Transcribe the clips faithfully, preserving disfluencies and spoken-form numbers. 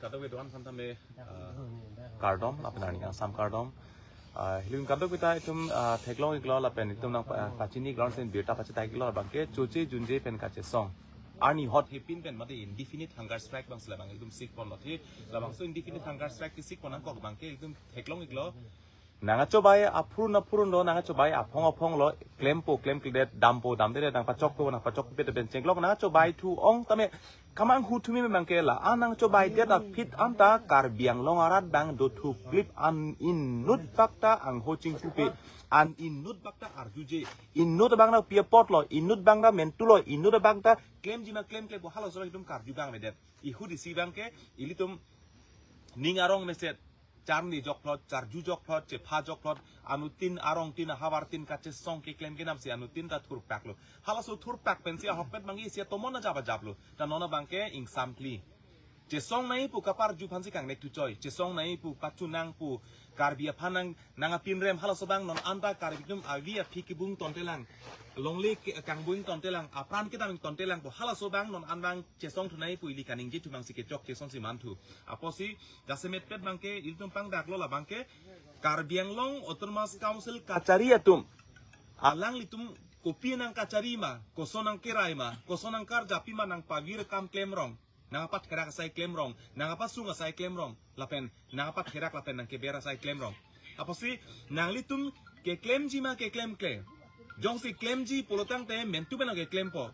Kadokave do-an aphan tame, ah, kardom, lapen arni kangsam kardom. Ah, hiling kadokave ta itum, ah, theklong iklo, lapen itum nang pa-, pachini iklo, sen birta pachethang iklo, abangke choche junje pen kachesong. Arni hot hepin pen mate indefinite hunger strike abang si labang itum sikpon lothe, labangso indefinite hunger strike ke sikpon nangkok abangke itum theklong iklo. Nang achobai aphurun aphurun lo, nang achobai aphong aphong lo, klempo klemkledet, dampo damdedet, nang pachokpo nang pachokpet pen chenglok, nang achobai thu ong tame kamang hu thumi abangke la, a nang chobaidet aphi anta Karbi Anglong arat abang dothuklip, an inut bak ta angho chingpupe, an inut bak ta arjuje, inut abang ta pi apot lo, inut abang ta mentu lo, inut abang ta klemji ma klemklepo, halaso abang itum karju abang avedet. Ihut isi abangke ilitum ning arong meset, charni jokplot, charju jokplot, chepha jokplot, anuttin arongtin ahavartin kachesong keklem kenam si anuttin ta thurpak lo. Halaso thurpak pensi ahokpet abangke isi atomon ajap ajap lo. Ta non abangke ingsamkle. Chesong nangji pu kaparju aphansi kangnek thuchoi. Chesong nangji pu, pachunang pu, Karbi aphan nang, nang apinrem, halaso abang non anta Karbi atum avi aphi kebung tontelang. Longle ke, kangbung tontelang, apran kedam tontelangpo, halaso abang non an abang chesong thu nangji pu ili kaningje thu abangsi kechok chesong si manthu. Apotsi jasemetpet abangke ilitum pangdaklo, labangke Karbi Anglong Autonomous Council kachari atum, alanglitum kopi nangkachari ma, koson nangkerai ma, koson nangkarjap pima, nang pavir akam klemrong, nang apatherak asai klemrong, nang apasung asai klemrong, lapen nang apatherak lapen nang keber asai klemrong. Apotsi nanglitum keklemji ma keklemkle. Jongsi klemji pulotangte mentu pen nang keklempo.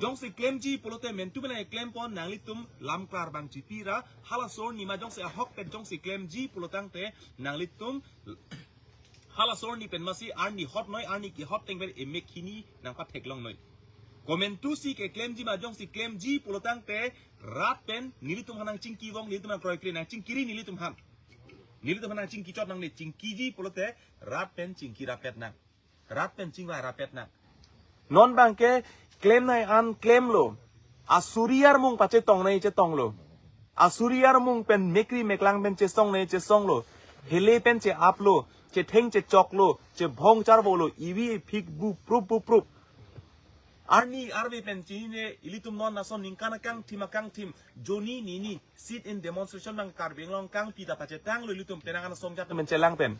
Jongsi klemji pulote mentu pen nang keklempo, nanglitum lam klar abang chipira, halaso arni ma jongsi ahokpet jongsi klemji pulotangte nanglitum halaso arni pen masi arni hot noi, arni kehot teng pen emek hini nang patheklong noi. Komentu si keklemji ma jongsi klemji pulotangte rat pen nelitum aphan nangchingkivong, nelitum aphan kroikre nangchingkiri nelitum aphan. Nelitum aphan nangchingkichot nangne, chingkiji pulote rat pen chingki rapet nang. Rat pen chingvai rapet nang. Non abangke klem nangji an klemlo. Asuri armung pachetong nangji chetonglo. Asuri armung pen mekri meklang pen chesong nangji chesonglo. Hele pen che-aplo. Chetheng chechoklo. Chebhong charvolo. Ivi iphik bu prup bu prup. Arni arve pen chinine ilitum non lason ningkan akangthim akangthim, jonni nini sit-in demonstration abang Karbi Anglong kangpi ta pachetanglo ilitum penang an asong jat men chelang pen.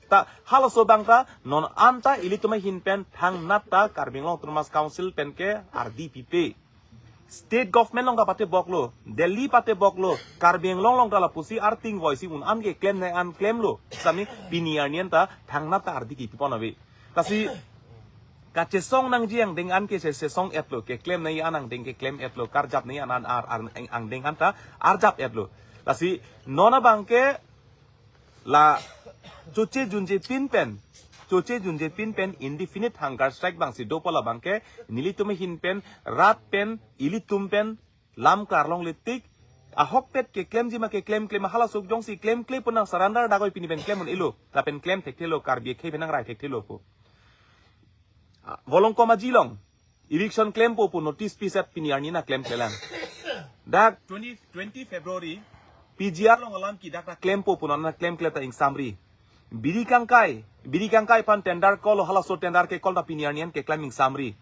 Ta halaso abang ta non anta ilitum ahin pen thangnat ta Karbi Anglong Autonomous Council pen ke ardi pipe. State government along ta pateboklo, Delhi pateboklo, Karbi Anglong along ta lapusi arting voice un an keklem nangji an klemlo. Sami pini arni an ta thangnat ta ardi kipipon ave. Lasi kachesong nangji angdeng an ke chesong etlo, keklem nangji an angdeng keklem etlo, karjap nangji an an ar, ar, angdeng an ta arjap etlo. Lasi non abangke la choche junje pin pen, choche junje pin pen indefinite hunger strike abangsi dopo, labangke nelitum ahin pen, rat pen, ilitum pen lam klar longle tik. Ahokpet keklemji ma keklemkle ma, halaso jongsi klemkle pu nang surrender dak oi pini pen klem un-elo. Lapen klem thekthelo, Karbi akhei pen nangrai thekthelo pu. Ah, Volongkom Aji along eviction klempo pu notice piset pini arni nangklemklelang. Dak twenty, twenty February P G R along alam ke dak ta klempo pu non nangklemkle ta ingsamri. Biri kangkai, biri kangkai aphan tender call, halaso tender ke call ta pini arni an keklem ingsamri.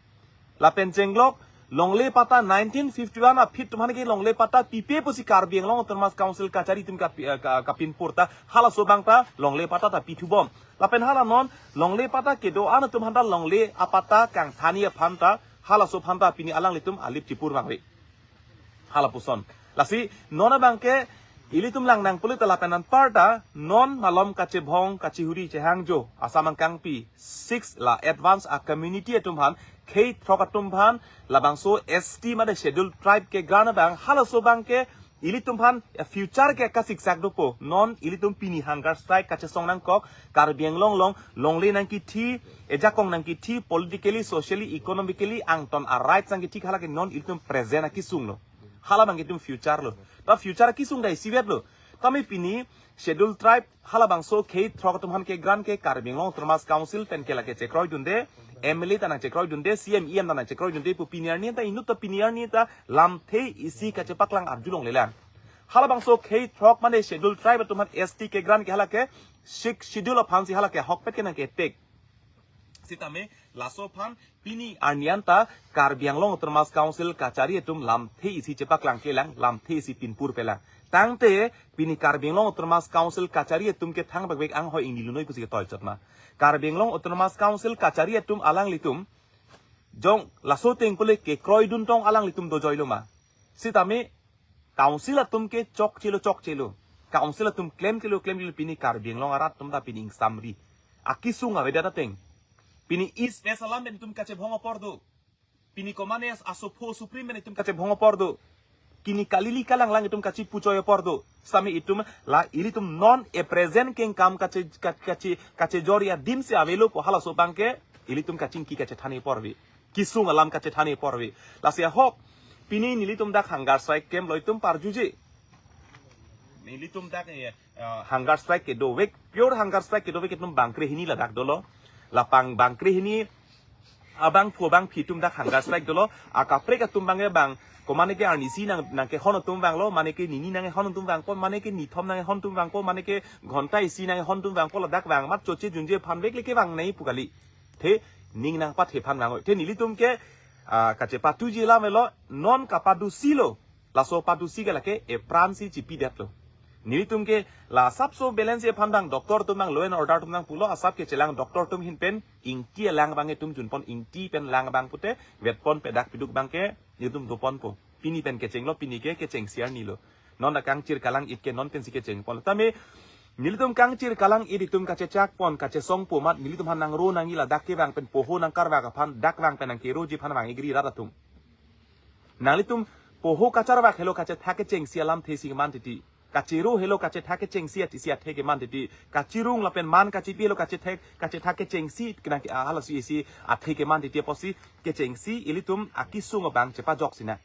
Lapen chenglok, longle patta nineteen fifty-one aphi atum aphan ke longle patta pipe pusi Karbi Anglong Autonomous Council kachari atum kapi-, eh, ka-, kapinpur ta, halaso abang ta longle patta ta pithubom. Lapen hala non longle patta kedo-an atum aphan ta longle apatta kangthanji aphan ta, halaso aphan ta pini alanglitum alip chipur abang ave. Hala puson. Lasi non abangke ilitum langnang pulote lapen anparta non malom kachebhong kachihuri chehangjo Assam angkangpi six la advance a community atum aphan, khei throk atum aphan, labangso S T mate schedule tribe kegrant abang, halaso abangke ilitum aphan, eh, future ke kasiksak dopo. Non ilitum pini hunger strike kachesong nangkok, Karbi Anglong along longle nangkithi, ejakong nangkithi, politically, socially, economically angton a rights nangkithi, hala ke non ilitum present akesung lo. Hala abang itum future lo. Ta future kesung dai isivet lo. Tame pini schedule tribe halabangso khei throk atum aphan kegrant ke Karbi Anglong Autonomous Council pen ke lake chekroidunde, M L A ta nangchekroidunde, C M, E M ta nangchekroidunde pu pini arni ta, inut ta pini arni ta lamthe isi kachepaklang arjulonglelang. Halabangso khei throk mane schedule tribe atum aphan S T kegrant ke hala ke sixth schedule aphansi hala ke ahokpet ke nangketek. Sitame laso aphan pini arni an ta Karbi Anglong Autonomous Council kachari atum lamthe isi chepaklangklelang, lamthe isi pinpur pelang. Tangte pini Karbi Anglong Autonomous Council kachari atum ke thang bak bek anghoi ingni lunoi pusi ketoi chot ma. Karbi Anglong Autonomous Council kachari atum alanglitum jong laso ateng pule kekroidun tong alanglitum dojoilo ma. Sitame council atum ke chokchelo chokchelo. Council atum klemchelo klemchelo, pini Karbi Anglong arat atum ta pini ingsamri. Akesung avedet ateng. Pini East West alam pen itum kachebhong apor do. Pini komane as-, asopho supreme pen itum kachebhong apor do. Kini kalili kalanglang itum kachipuchoi apor do. Sitame itum la ilitum non a present kengkam kache, kache, kache, kachejor adim si avelo pu halaso abang ke ilitum kachingki kachethan apor ave. Kesung alam kachethan apor ave. Lasi ahok pini nelitum dak hunger strike camp lo itum parjuje. Nelitum dak, eh, eh, hunger strike kedovek, pure hunger strike kedovek itum bangkre hini ladak dolo. Lapang bangkre hini abangphu abangphi atum dak hunger strike dolo. Akaprek atum abang ke bang, komane ke arnisi nang, nangkehon atum abang lo, mane ke nini nangkehon atum abangpo, mane ke nithom nangkehon atum abangpo, mane ke ghonta isi nangkehon atum abangpo, ladak abang mat choche junje aphan vek le ke vangnei pu kali. The ning nangpathe aphan vangnoi. The nelitum ke, ah, kachepatuji alam avelo, non kapadusi lo. Laso padusi ke lake apran si chipidetlo. Nelitum ke la asapso balance aphan abang doctor atum abang law and order atum abang pulo asap kechelang doctor atum ahin pen ingti alang abang itum junpon, ingti pen lang abang pute vetpon, pedak piduk abang ke nelitum doponpo. Pini pen kechenglo, pini ke kechengsi arni lo. Non akangchir kalang-it ke non pensi kechengponlo. Tame nelitum kangchir kalang-it itum kachechakpon, kachesongpo amat nelitum aphan nangro nangji ladak kevang pen poho nangkarvak aphan, dak vang pen nangkeroji aphan vang igri rat atum. Nanglitum poho kacharvak helo kachetha kechengsi alamthe si keman titi. Kachero helo kachetha kechengsi ati si athe keman titi. Kachirung lapen man kachipi helo kachethek, kachetha kechengsi kenang ke ahala si isi athe keman titi apotsi kechengsi ilitum akesung abang chepajok sina.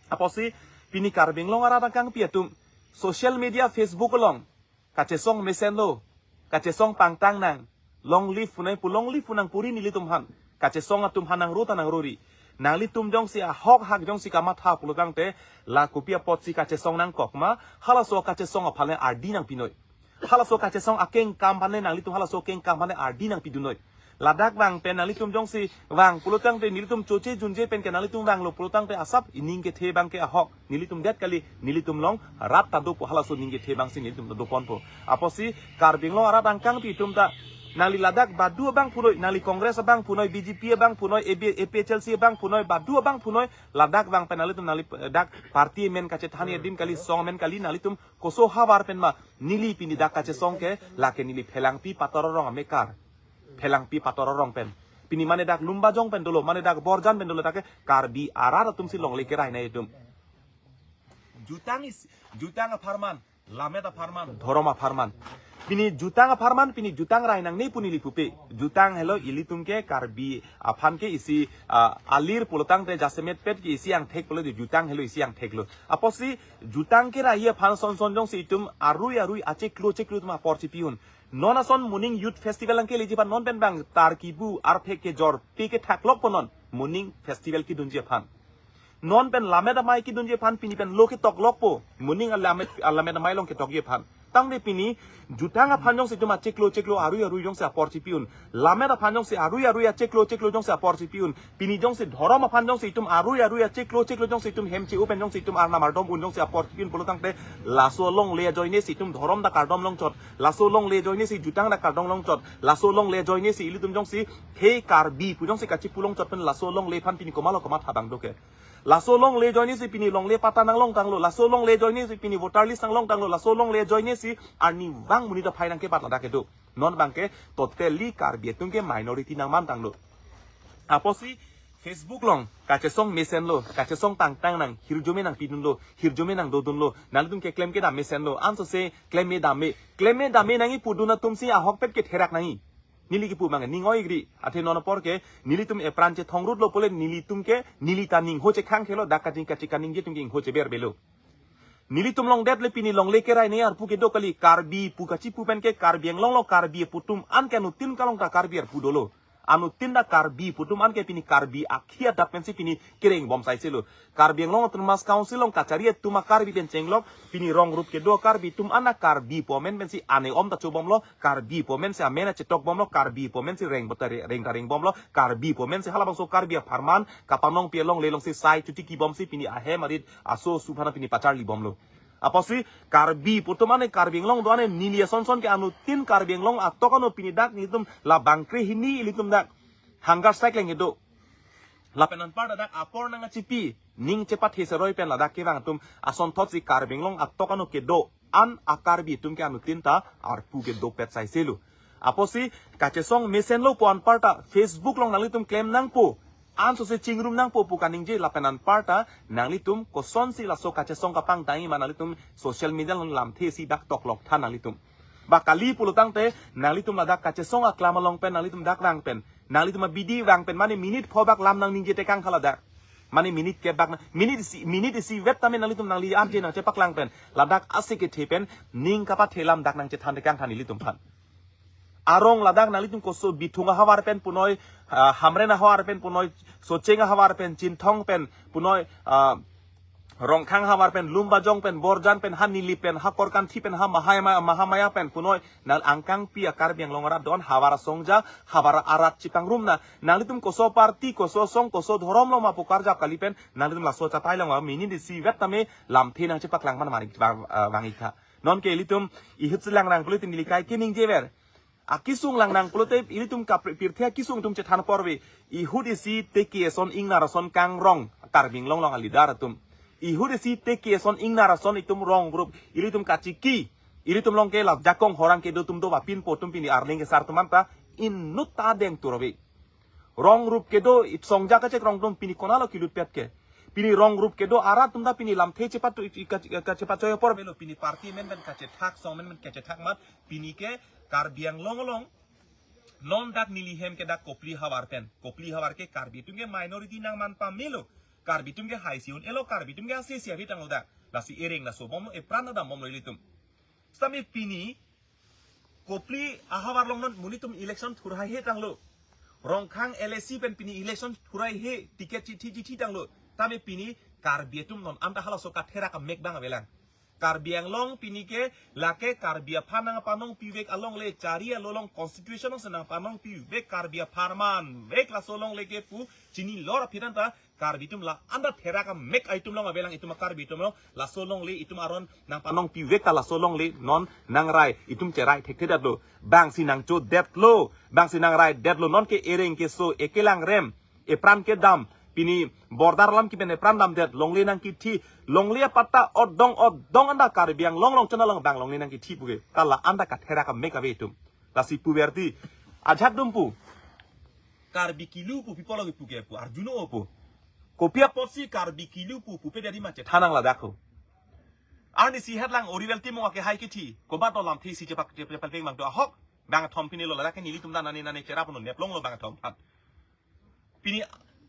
Apotsi pini Karbi Anglong arat angkangpi atum social media Facebook along kachesong mesenlo, kachesong pangtang nang, long live punai pu, long live punang puri nelitum aphan. Kachesong atum aphan nangro ta nangrori. Nanglitum jongsi ahok hak jongsi kamatha pulotangte la kopi apotsi kachesong nangkok ma, halaso kachesong aphan le ardi nangpinoi. Halaso kachesong akengkam aphan le nanglitum halaso kengkam aphan le ardi nangpidunoi. Ladak vang pen nanglitum jongsi vang pulotangte nelitum choche junje pen ke nanglitum vanglo pulotangte asap ining kethe abang ke ahok nelitum det kali, nelitum along rat ta dopo, halaso ining kethe abang si nelitum ta doponpo. Apotsi Karbi Anglong arat angkangpi atum ta nangli ladak badu abang punoi, nangli Congress abang punoi, B J P abang punoi, A B, A P H L C abang punoi, badu abang punoi, ladak vang pen nanglitum nangli, eh, dak party amen kachethan adim kali, song amen kali, nanglitum koso havar pen ma, neli pini dak kachesong ke lake neli Phelangpi Pator arong amekar. Phelangpi Pator arong pen. Pini mane dak Lumbajong pen dolo, mane dak Borjan pen dolo, dak ke Karbi arat atum si longle kerai nai itum. Jutang is, jutang apharman, lamet apharman, dhorom apharman. Pini jutang apharman, pini jutang rai nangne pu neli pupe. Jutang helo ilitum ke Karbi aphan ke isi, ah, alir pulotangte jasemet pet ke isi angthek pulo di, jutang helo isi angthek lo. Apotsi jutang kerai aphan son son jongsi itum arui arui acheklo cheklo atum apor chipi-un. Non ason moning youth festival angkeleji aphan non pen bang tar kibu arphek kejor pi kethak lokpo non moning festival kedunji aphan. Non pen lamet amai kedunji aphan pini pen lo ketok lokpo. Moning alamet, alamet amai along ketokji aphan. Tangte pini jutang aphan jongsi itum acheklo cheklo arui arui jongsi apor chipi-un. Lamet aphan jongsi arui arui acheklo cheklo jongsi apor chipi-un. Pini jongsi dhorom aphan jongsi itum arui arui acheklo cheklo jongsi itum hem che-o pen jongsi itum arnam ardom un jongsi apor chipi-un pulotangte laso longle ajoine si itum dhorom ta kardom longchot. Laso longle ajoine si jutang ta kardom longchot. Laso longle ajoine si ilitum jongsi he Karbi pu jongsi kachipu longchot pen laso longle aphan pini komatlo komat habang doke. Laso longle ajoine si pini longle patta nanglongtanglo. Laso longle ajoine si pini voter list nanglongtanglo. Laso longle ajoine si arnivang monit aphai nangkebat ladak kedo. Non abang ke totally Karbi atum ke minority nangmantanglo. Apotsi Facebook along kachesong mesenlo, kachesong tangtang nang, hirjume nangpidunlo, hirjume nangdodunlo, nangtum keklem kedam mesenlo, ansose klem me dam me, klem me dam me nangji pudun atum si ahokpet ketherak nangji. Neli kipu mang ning oi gri. Athe non apor ke nelitum epran chethongrutlo pule nelitum ke neli ta ningho chekhang khelo, dak kaching kaching kaningje atum ke ingho cheberbelo. Nelitum longdet le pini longle kerai ne arpu kedo kali, Karbi pu kachipu pen ke Karbi Anglong along Karbi pu atum an ke anuttin kalong ta Karbi arpu dolo. Anuttin ta Karbi pu atum an ke pini Karbi akhia dak pensi pini kereng bom saiselo. Karbi Anglong Autonomous Council along kachari atum a Karbi pen chenglok, pini rong rup kedo Karbi atum an a Karbi pu amen pensi ane om ta chobomlo, Karbi pu amen si amen a chetok bomlo, Karbi pu amen si reng bota re-, reng ta reng bomlo, Karbi pu amen si halabangso Karbi apharman kapanong pi alongle along si sai chuti kibom si pini ahem arit aso asu aphan pini pacharli bomlo. Apotsi Karbi pu atum ane, Karbi Anglong do ane, neli asonson ke anuttin Karbi Anglong atok ano pini dak nelitum la bangkre hini ilitum dak hunger strike leng kedo. Lapen anparta dak apor nangkachipi, ning chepathe seroi pen ladak kevang atum asonthotsi Karbi Anglong atok ano kedo-an a-Karbi atum ke anuttin ta arpu kedopet saiselo. Apotsi kachesong mesenlo pu anparta Facebook along nanglitum klem nangpo, ansose chingrum nangpo pu kaningje. Lapen anparta nanglitum kosonsi laso kachesong kapangdai ma nanglitum social media along lamthe isi dak toklok than nanglitum. Ba kali pulo tangte nanglitum ladak kachesong aklam along pen nanglitum dak vang pen, nanglitum abidi vang pen mane minute pho bak lam nangningje tekang tha ladak. Mane minute kep bak na, minute isi, minute isivet tame nanglitum nangli arje nangchepaklang pen ladak ase kethe pen ning kapathe lam dak nangchethan tekang tha nelitum aphan. Arong ladak nanglitum koso Bithung ahavar pen punoi, ah, Hamren ahavar pen punoi, Socheng ahavar pen, Chinthong pen punoi, ah, Rongkhang ahavar pen, Lumbajong pen, Borjan pen, ha Nilip pen, ha Korkanthi pen, ha Mahamaya, Mahamaya pen punoi, nang angkangpi a-Karbi Anglong arat do-an havar asongja, havar arat chepangrumna. Nanglitum koso party, koso song, koso dhorom lo ma pu karjap kali pen nanglitum laso chatai long ma minute isivet tame lamthe nangchepaklang man mari vang, ah, vang-ik tha. Nonke ilitum ihut selang nang pulote neli kaike ningjever. Akisung lang nang pulote ilitum kapri pirthe akisung atum chethan porve. Ihut isi teke ason ingnar ason kangrong Karbi Anglong along a-leader atum. Ihut isi teke ason ingnar ason itum rong group ilitum kachiki. Ilitum along ke la jakong horang kedo atum do ba pinpo atum pini arleng kesar atum anta inut ta deng turve. Rong group kedo it songja kachekrong atum pini konatlo kilutpet ke. Pini rong group kedo arat atum ta pini lamthe chepat tu, i-, i-, ka-, ka-, chepat choi apor avelo, pini party amen pen kachethak, song amen pen kachethak mat, pini ke Karbi Anglong along. Non dak neli hem ke dak Kopili ahavar pen. Kopili ahavar ke Karbi atum ke minority nangman pamelo. Karbi atum ke haisi un-elo, Karbi atum ke asesi avi tanglo dak. Lasi ereng laso bomlo, epran adam bomlo ilitum. Sitame pini Kopili ahavar along non monit atum election thurhaihe tanglo. Rongkhang L A C pen pini election thurhaihe, ticket chithi chithi tanglo. Tame pini Karbi atum non anta halaso katherak amek abang avelang. Karbi Anglong pini ke lake Karbi aphan nangpanong pivek alongle, chari alo along constitution alongsi nangpanong pivek Karbi apharman vek laso alongle ke pu chinilor aphi than ta Karbi atum la anta therak amek itum along avelang, itum a-Karbi atum along laso alongle itum aron nangpanong pivek ta laso alongle non nangrai, itum cherai thekthedetlo. Bangsi nangchodetlo, bangsi nangraidetlo, nonke ereng keso, ekelang rem, epran kedam, pini border alam kipen epran damdet, longle nangkithi, longle apatta odong odong anta Karbi Anglong along chonalong abang longle nangkithi puke, ta la anta katherak amek ave itum. Lasi puverti, ajat dum pu. Karbi kilu pu people agi puke pu, arjuno pu. Kopi apotsi Karbi kilu pu, pupe dari ma chethan nang ladak ho. Arnisi het lang oriwel timung ake hai kithi, kobat lo lamthe isi chepak, chepak, chepak peng bang do ahok, bangthom pini lo ladak ke nelitum ta nane nane cherap no neplonglo bangthom phan. Pini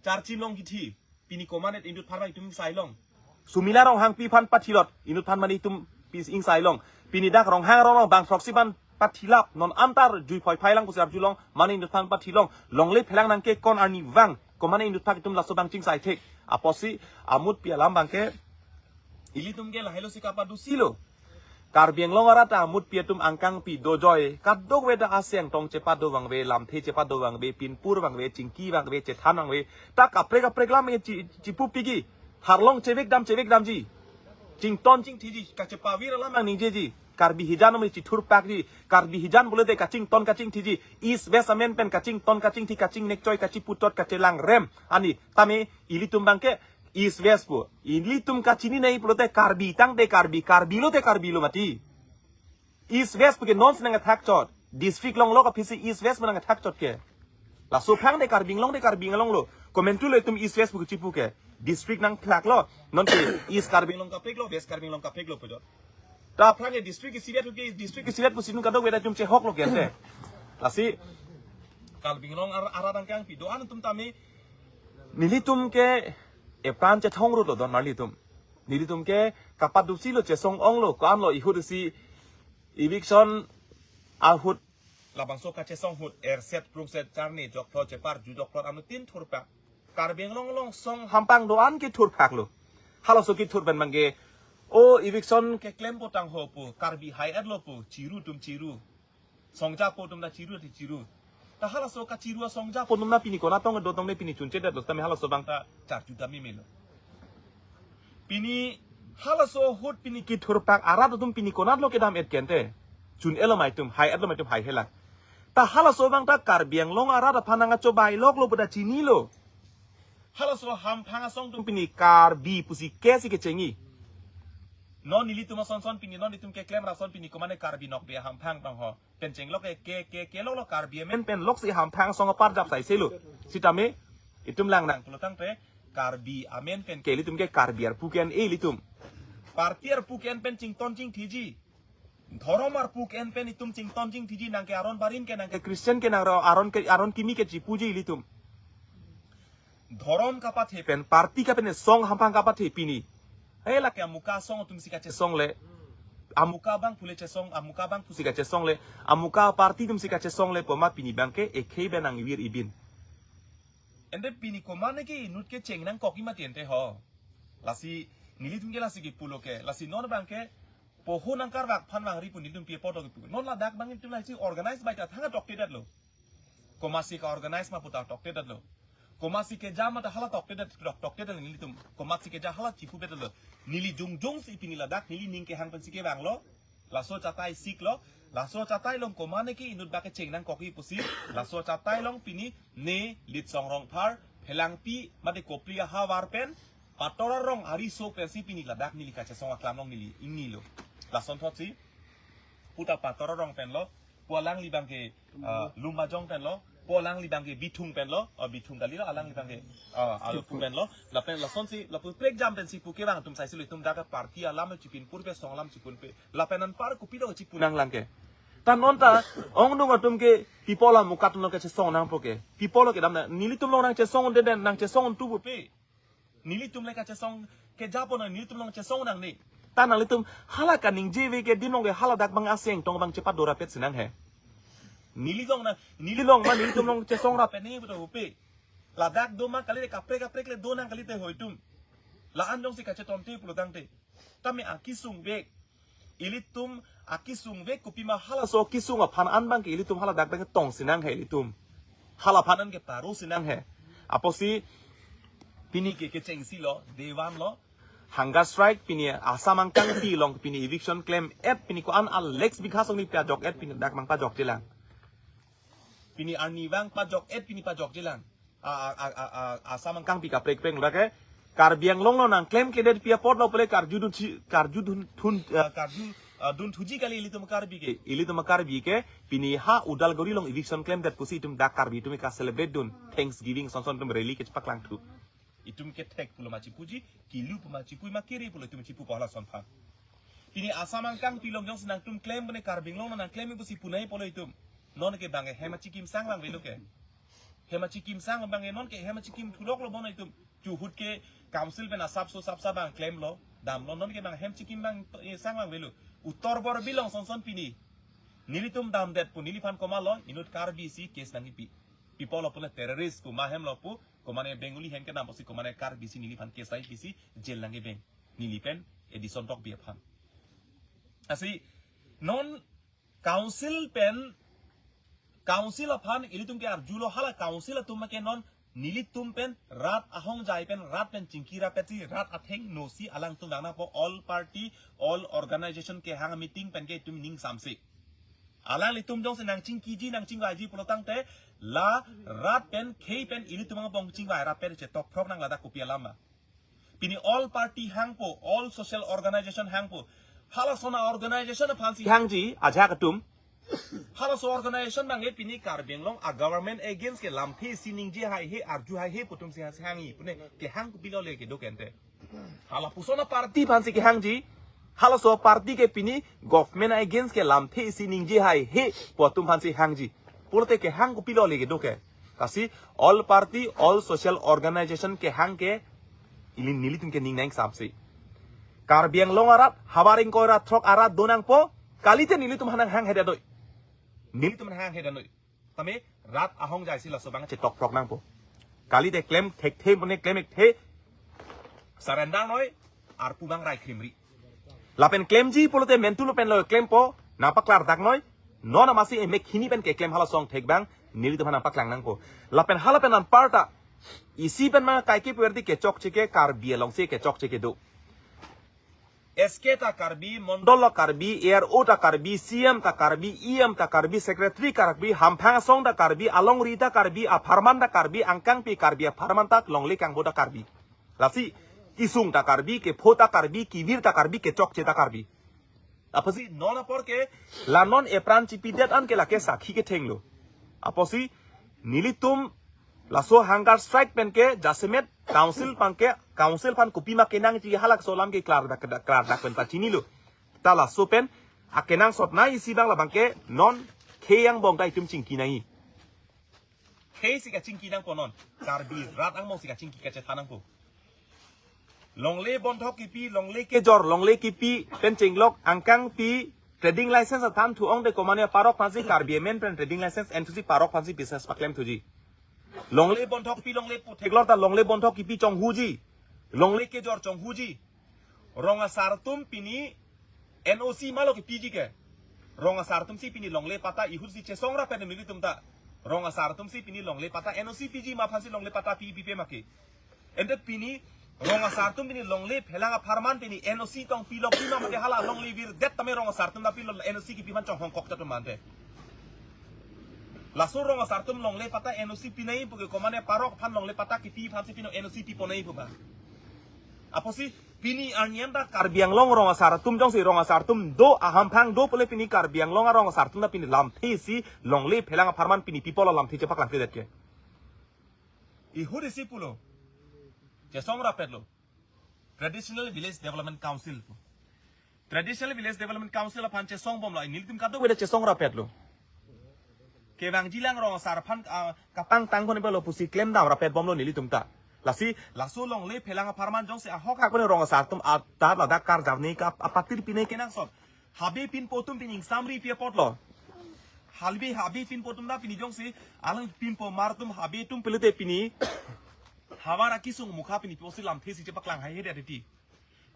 charchim long kithi, pini komanet inut aphan itum ingsai long. Sumila Ronghangpi aphan pathilot, inut aphan mane itum pis ingsai long. Pini dak Ronghang Ronghang bang throksi aphan pathilap, non antar jui phoi phai lang pusi arjulong, mane inut aphan pathilong. Longle phelang nangkekon arnivang, komane inut aphan itum laso abang chingsai thek. Apotsi amutpi alam abang ke, ilitum ke lahailo si kapadusilo. Karbi Anglong arat amutpi atum angkangpi dojoi, kadokave ta aseng tong chepat do vangve, lamthe chepat do vangve, pinpur vangve, chingki vangve, chethan vangve. Ta kaprek kaprek lam e chi, chipu pigi. Tharlong chevek dam chevek damji. Chington chingthiji, kachepavir alam nangningjiji. Karbi hijan amen chithurpakji. Karbi hijan pulote kachington kachingthiji. East West amen pen kachington kachingthi, kachingnekchoi, kachiputot, kachelang rem. Ani, tame ilitum abang ke East West pu. Ilitum kachininei pulote Karbi tangte Karbi, Karbi lote Karbi lo mati. East West puke nonsi nangkethak chot. District longlo ka phisi East West pu nangkethak chot ke. Laso aphrang te Karbi Anglong te Karbi Anglong lo. Komantu lo itum East West pu chipu ke. District nangthlak lo. Nonke East Karbi Anglong kaprek lo, West Karbi Anglong kaprek lo pu chot. Ta aphrang ke district isidet ke, district isidet pusi nung kadokave ta itum chehok lo ke ante. Lasi Karbi Anglong ar-, arat angkangpi do-an atum tame nelitum ke epran chethong rut lo don marli atum. Nelitum ke kapadusilo, chesong onglo, ko-anlo, ihut isi eviction ahut. Labangso kachesong ahut, erset, prungset, charni, jokthot, chepar, ju jokthot, anuttin thurpak. Karbi Anglong along song hampang do-an kethurpak lo. Halaso kethur pen abang ke, o eviction keklem potang ho pu, Karbi hai-et lo pu, chiru atum chiru. Songjapo atum ta chiru ati chiru. Ta halaso kachiru asongjapo atum ta pini konatong do tong ne pini chunchedet lo, tame halaso abang ta charju dam meme lo. Pini Halaso ahut pini kethurpak arat atum pini konatlo kedam-et ke ante? Chun-elo ma itum, hai-etlo ma itum, hai helang. Ta halaso abang ta Karbi Anglong arat aphan nangkachobai loklo pu ta chinilo. Halaso hamphang asong atum pini Karbi pusi ke si kechengji. Non nelitum asonson pini, non itum keklem rason pini komatne Karbi nokbe hamphang tong ho. Pen chenglok ke, ke, ke, keloklo Karbi amen pen loksi hamphang asong apar jap sai selo. Sitame itum lang nang pulo tangte Karbi amen pen ke ilitum ke Karbi arpu ke-en-e ilitum. Party arpu ke-en pen chington chingthiji. Dhorom arpu ke-en pen itum chington chingthiji, nang ke aron barim ke, nang ke Christian ke, nang ro aron ke, aron kimi ke chipuji ilitum. Dhorom kapathe pen, party kapathe, song hamphang kapathe pini. He lake amuka asong atum si kachesong le. Amuka abang pule chesong, amuka abang pusi kachesong le. Amuka party atum si kachesong le pu ma pini abang ke ekhei pen nangvir ibin. Ante pini komatne ke inut ke cheng nangkokji mati ante ho. Lasi nelitum ke lasi kipulo ke. Lasi non abang ke poho nangkarvak aphan vangri pu nelitum pi apot kipu. Non ladak abang itum lasi organize bai ta thang tokte detlo. Komatsi ka-organize ma pu ta tokte detlo. Komatsi keja ma ta hala tokte det, tok, tokte det nelitum. Komatsi keja hala chipu bet detlo. Neli jongjong si pini ladak, neli ning kehang pensi kevanglo. Laso achatai siklo. Laso achatai along komatne ke inut abang ke cheng nangkokji pusi. Laso achatai along pini ne Litsong Rongphar, Phelangpi, mate Kopili ahavar pen, Pator arong ariso pensi pini ladak neli kachesong aklam along neli ingnilo. Lasonthotsi pu ta Pator arong penlo, pu alangli abang ke, ah, Lumbajong penlo, pu alangli abang ke Bithung penlo, oh, Bithung kalilo, alangli abang ke, ah, Alupu penlo, lapen lasonsi, lapu prekjam pensi pu kevang atum sai selo, itum dak ke party alam chipinpur pe, song alam chipunpe, lapen anpar kopilo chipu nanglang ke. Ta non ta, ongdung atum ke, pi apotlo amuka atum along kachesong nangpo ke. Pi apotlo kedam nang, nelitum along nangchesong un'edet, nangchesong un'edet pu pe. Nelitum le kachesong kejapo nang, nelitum along chesong nangne. Ta nanglitum hala kaningje ave ke adim along ke hala dak abang aseng tong abang chepadorapet si nang he. Neli along nang, neli along ma nelitum along chesong rapet ne betul hupe. Ladak do ma kali le kaprek kaprek le do nang kali te ho itum. La-an jongsi kachetonte pulo tangte. Tame akesung vek. Ilitum akesung vek kopima halaso kesung aphan an abang ke ilitum hala dak abang ke tong si nang he ilitum. Hala aphan an ke paro si nang he. Apotsi pini ke kechengsi lo, day one lo. Hunger strike pini Assam angkangpi along pini eviction klem-et pini ko-an a lakhs bigha asong ni pajok-et pini dak abang pajokjelang. Pini arnivang pajok-et pini pajokjelang. A, a, a, a, a, Assam angkangpi kaprek peng udah ke. Karbi Anglong along nangklemkledet pi apotlo pule karjudun si, karjudun thun, eh, karju, eh, dunthuji kali ilitum Karbi ke. Ilitum Karbi ke pini ha Udalguri along eviction klemdet pusi itum dak Karbi itum ka-celebrate dun. Thanksgiving sonson itum rally ke chepaklangthu. Itum kethek pulo ma chipuji, kilu pu ma chipu ma kere pulo itum chipupo halason aphan. Pini Assam angkangpi along jongsi nangtum klem pune Karbi Anglong nangklem pusi punai pulo itum. Non ke abang ke hem achikim sang abang avelo ke. Hem achikim sang abang ke non ke hem achikim thuloklo bon itum. Chuhut ke council pen asapso asapsa abang klemlo, damlo, non ke abang hem chikim abang, eh, sang abang avelo. Uttar Borbil along sonson pini. Nelitum damdet pu neliphan komatlo, inut Karbi si case nangkipi. Pi apotlo pule terrorist pu ma hemlo pu, komatne Bengali hem kedam pusi komatne Karbi si neliphan case ai pisi jail nangkebeng. Neli pen Edison Tokbi aphan. Lasi non council pen, council aphan ilitum ke arjulo hala council atum ke non nelitum pen rat ahongjai pen rat pen chingki rapetsi rat atheng nosi alangtum vang nangpo all party, all organization kehang meeting pen ke itum ning samse. Alanglitum jongsi nangchingkiji nangchingvaiji pulo tangte la rat pen khei pen ilitum angbong chingvai rapet chetokphrok nang ladak kopi alam ma. Pini all party hangpo, all social organization hangpo. Halason a-organization aphansi hangji, ajahak atum. Halaso organization abang ke pini Karbi Anglong a-government against ke lamthe isi ningje haihe, arju haihe pu atum si hangji. Pune kehang kopilo le kedo ke ante. Halapuson a-party aphansi kehangji. Halaso party ke pini government against ke lamthe isi ningje haihe pu atum aphansi hangji. Pulote kehang kopilo le kedo ke. Lasi all party, all social organization kehang ke ili nelitum ke ning nang samse. Karbi Anglong arat, havar ingkoi ra throk arat do nangpo, kalite nelitum aphan nanghanghe detnoi. Nelitum aphan nanghanghe detnoi. Tame rat ahongjaisi laso abang chetokphrok nangpo. Kalite klem thekthe pune klem ekthe. Surrender noi, arpu abang rai krimri. Lapen klemji pulote mentu lo pen lo klempo, nangpaklardak noi, non amatsi emek hini pen keklem halaso angthek abang, nelitum aphan nangpaklang nangpo. Lapen hala pen anparta, isi pen ma kaike puverdi kechokche ke Karbi alongsi kechokche kedo. S K ta Karbi, Mondol ta Karbi, A R O ta Karbi, C M ta Karbi, E M ta Karbi, Secretary Karbi, Hamphang Asong ta Karbi, Alongri ta Karbi, apharman ta Karbi, angkangpi Karbi apharman ta, longle kangbo ta Karbi. Lasi, kesung ta Karbi, kepho ta Karbi, kevir ta Karbi, kechokche ta Karbi. Apotsi non apor ke, la non epran chipidet an ke lake sakhi kethenglo. Apotsi, nelitum laso hunger strike pen ke jasemet council pangke, council aphan kopima kenangji halahso alam ke klar dak, dak, klar dak pen pachinilo. Ta laso pen akenangsot nai isi abang labang ke non khei angbong ta itum chingki nangji. Khei si kachingki nangpo non. Karbi rat angbong si kachingki kachethan nangpo. Longle bondhok kipi, longle kejor, longle kipi pen chenglok angkangpi trading license athan thu-ong te komane parok aphansi, Karbi amen pen trading license en thusi parok aphansi business paklem thuji. Longle bondhok pi, longle pu theklor ta longle bondhok kipi chonghuji. Longle kejor chonghuji. Rong asar atum pini N O C malo kepiji ke. Rong asar atum si pini longle patta, ihut si chesong rapet nelitum ta. Rong asar atum si pini longle patta N O C piji, ma aphansi longle patta pi, pipe ma ke. Ante pini rong asar atum pini longle phelang apharman pini N O C tong pilok pima mate, hala longle virdet tame rong asar atum ta pilo N O C kipi man chonghong kok ta atum mante. Laso rong asar atum longle patta N O C pinai pu ke komane parok aphan longle patta kipi aphansi pino N O C piponai pu ba. Apotsi pini arni an ta Karbi Anglong rong asar atum jongsi rong asar atum do, ahamphang do pule pini Karbi Anglong arong asar atum ta pini lamthe si longle phelang apharman pini people lamthe chepaklangkledet ke. Ihut isi pulo. Chesong rapetlo. Traditional Village Development Council pu. Traditional Village Development Council aphan chesong bomlo, nelitum kadokave ta chesong rapetlo. Kevangjilang rong asar aphan, ah, kapangtang kone pelo pusi klemdam rapet bomlo nelitum ta. Lasi, laso longle phelang apharman jongsi ahok hak pen rong asar atum atat ladak karjap ni kap apatir pinai kenangsot. Habe pinpo atum pini ingsamri pi apotlo. Halbi habe pinpo atum ta pini jongsi, alang pinpo mar atum habe atum pelete pini havar akesung mukha pini posi lamthe si chepaklang haihedet titi.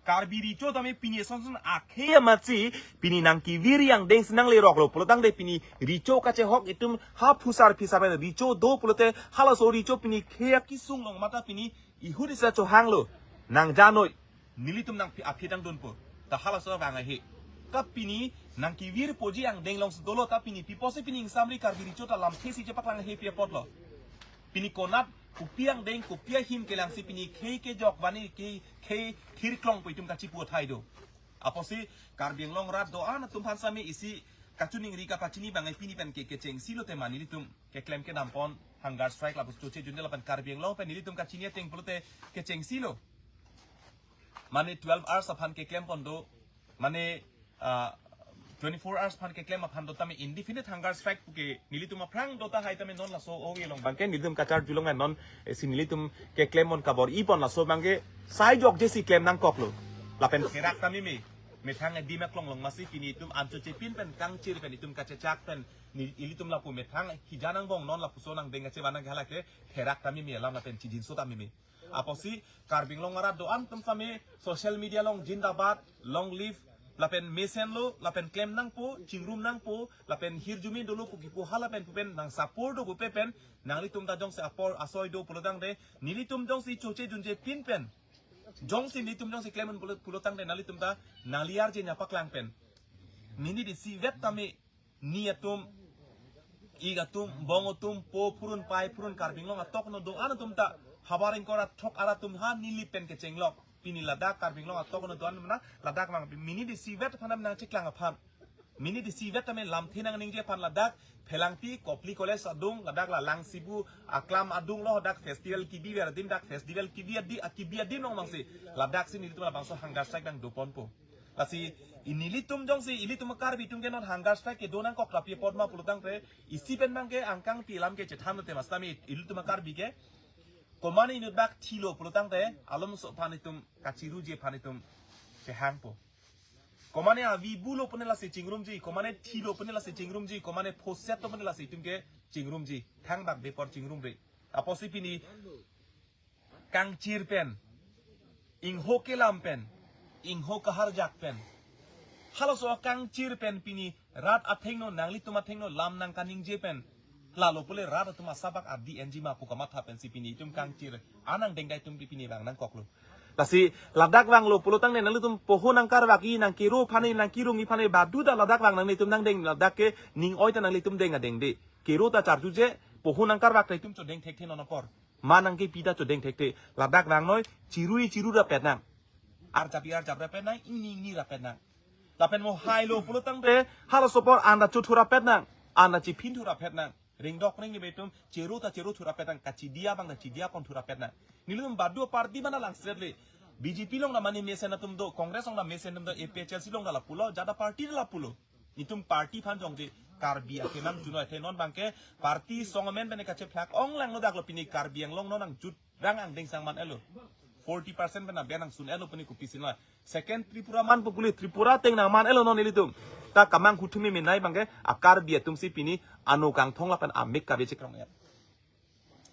Karbi recho tame pini asonson akhei amatsi pini nangkevir angdeng si nangleroklo pulotangte pini recho kachehok itum ha phusar phisar pen recho do pulote halaso recho pini khei akesung along mate pini ihut isi chohanglo. Nangjanoi, nelitum nang aphi, aphi tangdunpo. Ta halaso vang ahe. Ka pini nangkevir poji angdeng alongsi dolo ta pini pi apotsi pini ingsamri Karbi recho ta lamthe si chepaklang ahe pi apotlo. Pini konat kopi angdeng kopi ahim kelangsi pini khei kejok vani ke khei thirklong pu itum kachipu athai do. Apotsi Karbi Anglong rat do-an atum aphan sami isi kachiningri kapachini bangai pini pen ke kechengsi lote ma nelitum keklem kedam pon hunger strike lapu choche junde lapen Karbi Anglong pen nelitum kachini ateng pulote kechengsi lo. Mane twelve hours aphan keklem pon do, mane, ah, twenty-four hours aphan keklem aphan do tame indefinite hunger strike puke nelitum aphrang do tahai tame non laso oge along bangke nelitum kacharjulong non, eh, si nelitum keklem pon kabor-i pon laso bangke sai jokje si klem nangkoklo. Lapen therak tame me, methang adim aklong along masi pini itum ancho chepin pen kangchir pen itum kachechak pen ni ilitum lapu methang hijan angbong non lapuson angdeng kachevan nang halake therak tame me alam lapen chijinso tame me. Apotsi Karbi Anglong arat do-an atum sami social media along zindabad, long live, lapen mesenlo, lapen klem nangpo, chingrum nangpo, lapen hirjume dolo pu kipu halapen pupen nang support do pupe pen, nanglitum ta jongsi apor asoi do pulotangte, nelitum jongsi choche junje pin pen. Jongsi nelitum jongsi klem un pulo, pulotangte nanglitum ta, nangliarje nangpaklang pen. Minute isivet tame ni atum, ik atum, bong atum, po phurun, pai phurun, Karbi Anglong atok no do-an atum ta, havar ingkoi ra throk arat atum ha neli pen kechenglok. Pini ladak Karbi Anglong atok no do-an mana, ladak mang minute isivet aphan nangcheklang aphan. Minute isivet tame lamthe nangningje aphan ladak, Phelangpi, Kopili College adung, ladak la Langsibu, aklam adung lo, ladak festival kebi ver adim, dak festival kebi adi, kebi adim long mangsi, ladak si nelitum labangso hunger strike nangdo ponpo. Lasi, nelitum jongsi, ilitum Karbi atum ke non hunger strike kedo nangkok tapi apot ma pulotangte, isi pen bangke angkangpi alam ke chethan te mas tame, ilitum Karbi ke, komane inut bak thilo pulotangte, alomso aphan itum, kachiruje aphan itum, chehangpo. Komane avi bulo pune lasi chingrumji, komane thilo pune lasi chingrumji, komane phoset to pune lasi itum ke chingrumji, thangbak bepor chingrumre. Apotsi pini, kangchir pen, ingho kelam pen, ingho kaharjak pen. Halaso kangchir pen pini rat athengno nanglitum athengno lam nangkaningje pen. Lalo pule rat atum asabak adi enji ma pu kamatha pensi pini itum kangchir. Anang dengdai itum pini bang nangkoklo. Lasi ladak vanglo pulo tangte nanglitum poho nangkarvak-i, nangkero aphan-i, nangkerung-i aphan-i baduta ladak vang nanglitum nangdeng, ladak ke ning oi ta nanglitum deng adeng de. Kero ta charjuje, poho nangkarvak ta itum chodeng thekthe non apor. Ma nangkepi ta chodeng thekthe. Ladak vangnoi, chirui chiru rapet nang. Arjap-i arjap rapet nang, ingni ingni rapet nang. Lapen mo hailo pulo tangte, halaso apor anta chothu rapet nang, anta chiphin thu rapet nang. Ringdok ring ni betum, cheru ta cheru thu rapet nang, kachidi abang ta chidi apon thu rapet nang. Nelitum badu party mana langstret le. B J P along ta mane mesen atum do, Congress along ta mesen atum do, A P H L C along ta lapulo, jada party ta lapulo. Itum party aphan jongje Karbi akemang junoi the non abangke party song amen pen kachephlak ong langlo, daklo pini Karbi Anglong non nangjut rang angdeng sang man-etlo. Forty percent pen aben angsun-etlo pini, kopisi na. Second Tripura man pu pule, Tripura ateng nangman-etlo non ilitum. Ta kamang huthumi menai abangke a Karbi atum si pini ano kangthong lapen amek kabe chekrong-et.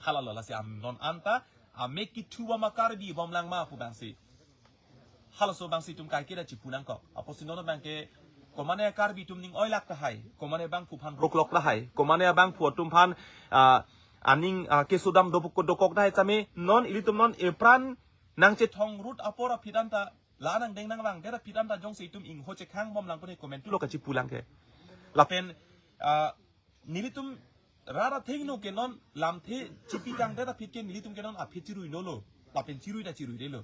Halalo lasi am non anta amek kithu bom a Karbi bom lang ma pu abangsi. Halaso abangsi itum kaiketa chipu nangkok. Apotsi non abangke komane Karbi atum ning oilak tahai, komane abangphu aphan roklok tahai, komane abangphu atum aphan, ah, aning, ah, kesodam dopok dokok tahai same non ilitum non epran nangchethong rut apor aphi anta la nangdeng nangvang det aphi anta jongsi itum ingho chekhang bom lang pune komantu lo kachipu lang ke. Lapen, ah, nelitum rara thengno ke non lamthe chipi kang det aphi ke nelitum ke non aphi chirui nolo. Lapen chirui ta chirui detlo.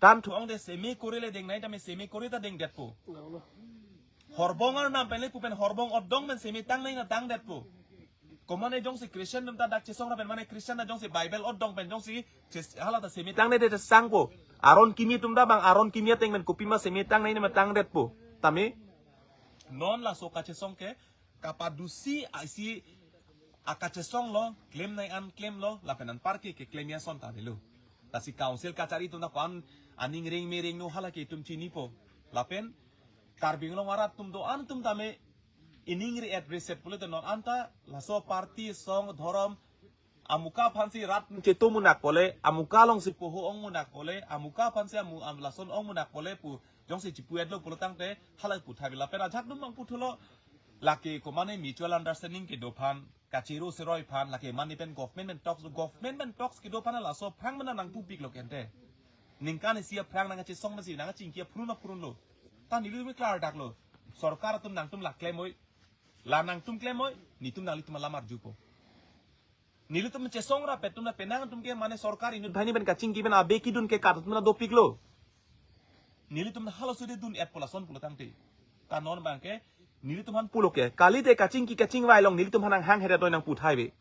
Tan thu ong de seme kore le deng nai tame seme kore ta deng detpo. Horbong arnam pen le pu pen horbong odong pen seme tang nai na tang detpo. Komane jongsi Christian atum ta dak chesong ra pen mane Christian ta jongsi Bible odong pen jongsi ches-, hala ta seme tang nai de sangpo. Aron kimi atum ta bang aron kimi ateng pen kopima seme tang nai ne ma tang detpo. Tame non laso kachesong ke kapadusi isi akachesong lo, klem nai an klemlo, lapen anparke keklem ason ta avelo. Lasi council kachari atum ta ko-an aning reng me rengno hala ke itum chinipo. Lapen Karbi Anglong arat atum do-an atum tame iningri address set pulote non anta laso party song dhorom amuka aphansi rat cheto munak pole, amuka alongsi poho ong munak pole, amuka aphansi amu am lason ong munak pole pu jongsi chipu-etlo pulo tangte hala pu thavi lapen ajak dum bang puthulo. Lake komane mutual understanding kedo aphan, kachero seroi aphan, lake mane pen government pen talks, government pen talks kedo aphan laso aphrang mana nangpupiklo kente. Ningkan isi aphrang nangchesong masi nangchingki aphrun aphrunlo. Ta nelitum klardaklo. Sorkar atum nangtum la klem oi. La nangtum klem oi, netum nanglitum alam arjupo. Nelitum chesong ra petum na penang atum ke mane sorkar inut banghini pen kachingki pen abe kidun ke kat atum na dopiklo. Nelitum halaso de dun-etpo lason pulo tangte. Ta non abangke nelitum aphan pulo ke kalite kachingki kachingvai along nelitum aphan nanghang heret oi nangpu thai ave.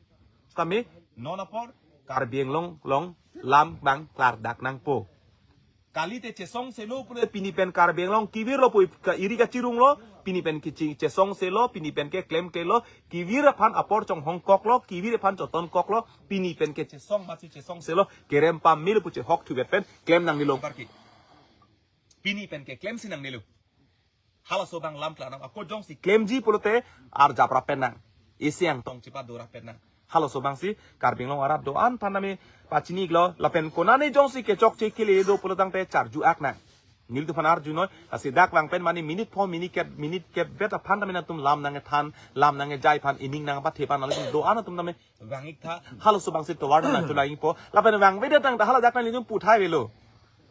Tame non apor Karbi Anglong along lam bang klardak nangpo. Kalite chesong selo pule pini pen Karbi Anglong kevirlo pu ka iri kachirunglo, pini pen kichi chesong selo, pini pen keklem kelo, kevir aphan apor chonghong koklo, kevir aphan choton koklo, pini pen ke chesong masi chesong selo, kerem pamil pu chehok thuvet pen klem nangnelo parke. Pini pen keklem si nangnelo. Halaso abang lam klarnang ako jongsi klemji pulote arjap ra pen nang. Isi angtong chepadora pen nang. Halaso abangsi Karbi Anglong arat do-an aphan nami pachini iklo lapen konane jongsi kechokche kele do pulo tangte charju-ak nang. Nelitum aphan arjunoi, lasi dak vang pen mane minute pho minute kep, minute kep vet aphan tame nangtum lam nangkethan, lam nangkejai aphan, ining nangpathe aphan nangtum do-an atum tame vang-ik tha, halaso abangsi tovar nang tu lang-ikpo. Lapen vangvedet tangte hala dak nang nelitum pu thai avelo.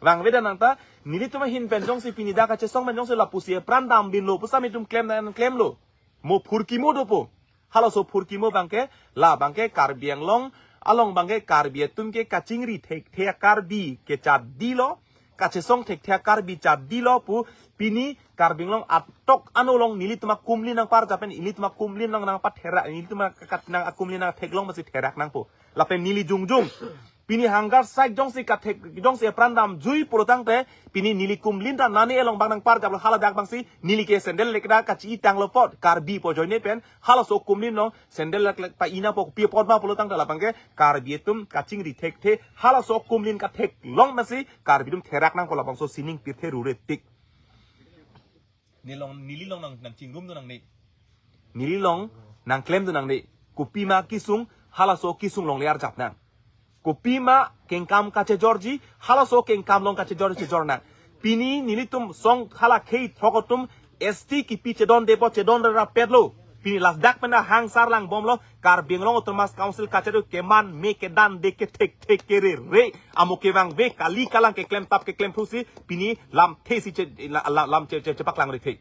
Vangvedet tangte nelitum ahin pen jongsi pini dak kachesong pen jongsi lapusi epran dambinlo pu sami itum klem nang klemlo. Mo phurkimo dopo. Halaso phurkimo abangke, la abangke Karbi Anglong along abangke Karbi atum ke kachingri thekthe a-Karbi kechadilo, kachesong thekthe a-Karbi chadilo pu pini Karbi Anglong atok ano along nelitum akumlin nangparjap pen, nelitum akumlin nang nangpatherak, nelitum akat nang akumlin nangtheklong masi therak nangpo. Lapen neli jongjung. Pini hunger strike jongsi kathek, jongsi epran damjui pulo tangte, pini neli kumlin ta nani along bang nangparjaplo hala dak abangsi, neli ke sandal lekda kachi-i tanglo apot, Karbi pu ajoine pen, halaso akumlin along, sandal lek lek pa-i nangpo pi apot ma pulo tangte la abangke, Karbi atum kachingri thekthe, halaso akumlin katheklong masi, Karbi atum therak nangpo labangso sining pirthe rure tik. Nelong, neli along nang, nangchingrum do nangne. Neli along nangklem do nangne. Kopima kesung, halaso kesung along le arjap nang. Kopima kengkam kachejorji, halaso kengkam along kachejor chejor nang. Pini nelitum song hala khei throk atum S T kipi chedonde apot chedonde rapetlo. Pini last dak pen hangsar langbomlo, Karbi Anglong Autonomous Council kachari keman me kedan de kethek thek kerere. Amo kevangve kali kalang keklem tap keklem phusi pini lamthe si che, la, la, lam che, che, chepaklang ri the.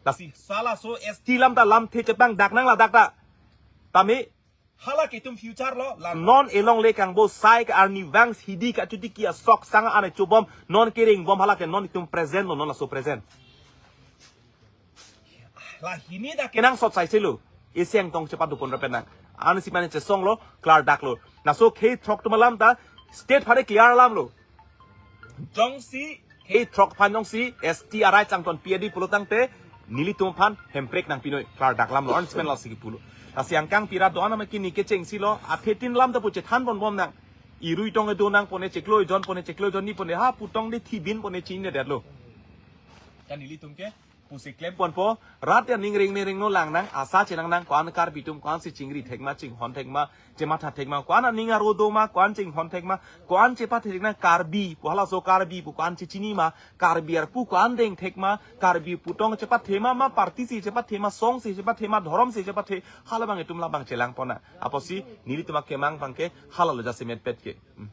Lasi halaso S T alam ta lamthe chepangdak nang ladak ta. Tame hala ke itum future lo, la non elongle kangbo sai ke arnivang hidi kachotiki asok sang ane chobom, non keringbom hala ke non itum present lo, non laso present. La hini dak kenangsot sai selo. Isi angtong chepadopon ra pen nang. Ansi mane chesonglo, klardaklo. Laso khei throk atum alam ta state phare clear alamlo. Jongsi khei throk aphan jongsi S T arai changton P A D pulo tangte nelitum aphan hemprek nangpinoi, klardak alamlo, ansi men lasi kipulo. Lasi angkang pira do-an ama kini kechengsi lo, athetin alam ta pu chethan ponbom nang. Irui tong edo nang pone chiklo ejon pone chiklo ejon ni pone ha pu tong de thibin pone chinine detlo. Kan nelitum ke pusi klemponpo, rat aning ringne ringno lang nang, asa chenang nang, ko-an Karbi atum, ko-ansi chingri thekma, chinghon thekma, chematha thekma, ko-an aning aro doma, ko-an chinghon thekma, ko-an chepathe thekma, Karbi pu halaso Karbi pu ko-an chechinima, Karbi arpu ko-an deng thekma, Karbi pu tong chepathema, ma party si chepathema, song si chepathema, dhorom si chepathe, halabang itum labang chelangpon nang. Apotsi nelitum akemang abangke halalo jasemet pet ke. Hmm.